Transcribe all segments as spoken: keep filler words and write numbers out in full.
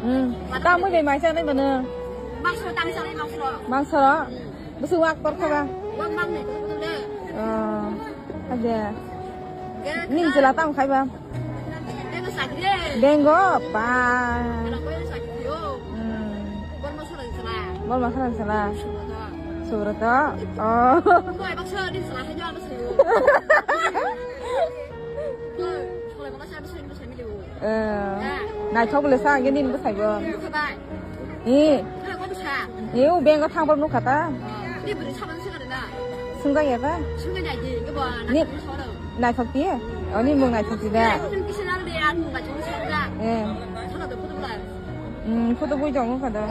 Hmm. Tamo bai mai chanai mano. Mangso tang chanai mangso. Mangso ro? Bwswk wak tor kha ba? Wak mang nai tor kha le. Oh. Ade. Ning chwla tamo khai ba? Bengo sakri. Bengo, ba. Kana koi sakri yo. Hmm. Borma saran sala. Borma saran sala. Subrata. Subrata. Oh. Koi baksa din sala hai jalo sayo. Koi, koi baksa din sala. Eh, naithok bwle sa, hwnkhe nini bwsai bo. Eh. Eh, o bank o thang bo nukha ta. Swngjak ya ta? Ni naithok ti? O, ni mung naithok ti da? Eh. Hmm, photo bui jong nukha da.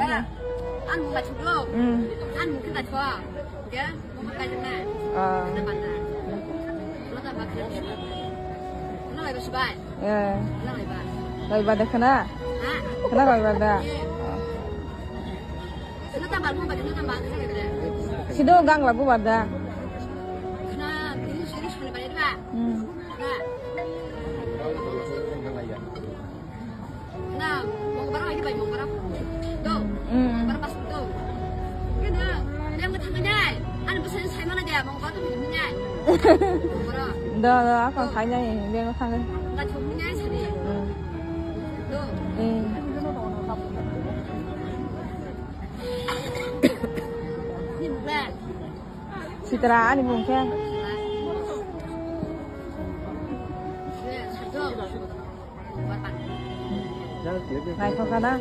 Hmm. Ah. Eh. Bai ba de khna? Khna bai ba da? Sido gang labu ba da? Hmm. Na, mong barang lagi bai mong barang. Do. Hmm. Mong barang pas do. Kena, yang nggak tangga nyai. Anu pesan saya mana dia mong barang tuh nyai. Mong barang. Do, do, aku tanya nih, dia nggak tangga. Nggak cuma nyai sini. Hmm. Do. Eh. Ini bukan. Sitra ani mung khe. Naithok kha na?